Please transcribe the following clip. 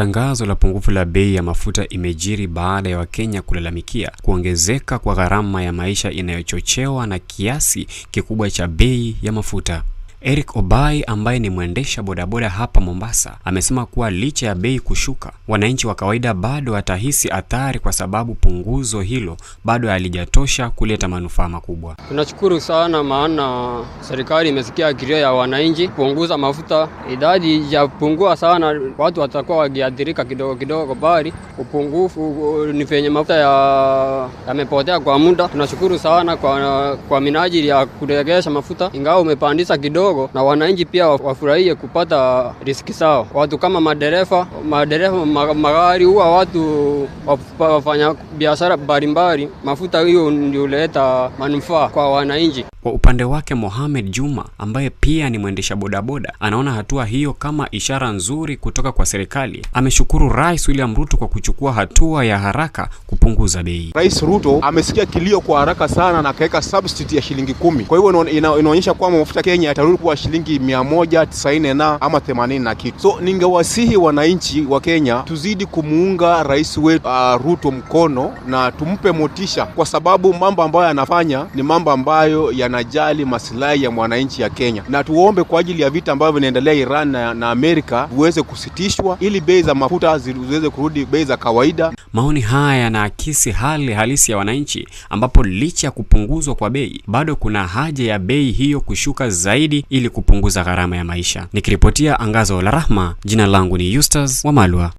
Tangazo la pungufu la bei ya mafuta imejiri baada ya Wakenya kulalamikia kuongezeka kwa gharama ya maisha inayochochewa na kiasi kikubwa cha bei ya mafuta. Eric Obai, ambaye ni mwendesha bodaboda hapa Mombasa, amesema kuwa licha ya bei kushuka, wananchi wa kawaida bado watahisi athari kwa sababu punguzo hilo bado halijatosha kuleta manufaa makubwa. Tunashukuru sana, maana serikali imesikia kilio ya wananchi kupunguza mafuta. Idadi ijapungua sana, watu watakuwa wakiathirika kidogo kidogo, bali upungufu ni venye mafuta yamepotea kwa muda. Tunashukuru sana kwa minajili ya kuregesha mafuta, ingawa umepandisha kidogo, na wananchi pia wafurahie kupata riziki zao. Watu kama madereva magari, huwa watu wafanya biashara mbalimbali, mafuta hiyo ndio huleta manufaa kwa wananchi. Kwa upande wake, Mohamed Juma, ambaye pia ni mwendesha bodaboda, anaona hatua hiyo kama ishara nzuri kutoka kwa serikali. Ameshukuru Rais William Ruto kwa kuchukua hatua ya haraka kupunguza bei. Rais Ruto amesikia kilio kwa haraka sana na akaweka substitute ya shilingi 10. Kwa hivyo inaonyesha kwamba mafuta Kenya yatarudi kuwa shilingi 190 na ama 80 na kitu. So ningewasihi wananchi wa Kenya tuzidi kumuunga rais wetu Ruto mkono na tumpe motisha, kwa sababu mambo ambayo anafanya ni mambo ambayo yanajali maslahi ya mwananchi ya Kenya, na tuombe kwa ajili ya vita ambavyo vinaendelea Iran na Amerika viweze kusitishwa ili bei za mafuta ziweze kurudi bei za kawaida. Maoni haya yanaakisi hali halisi ya wananchi, ambapo licha ya kupunguzwa kwa bei bado kuna haja ya bei hiyo kushuka zaidi ili kupunguza gharama ya maisha. Nikiripotia Angazo la Rahma, jina langu ni Eustace Wamalwa.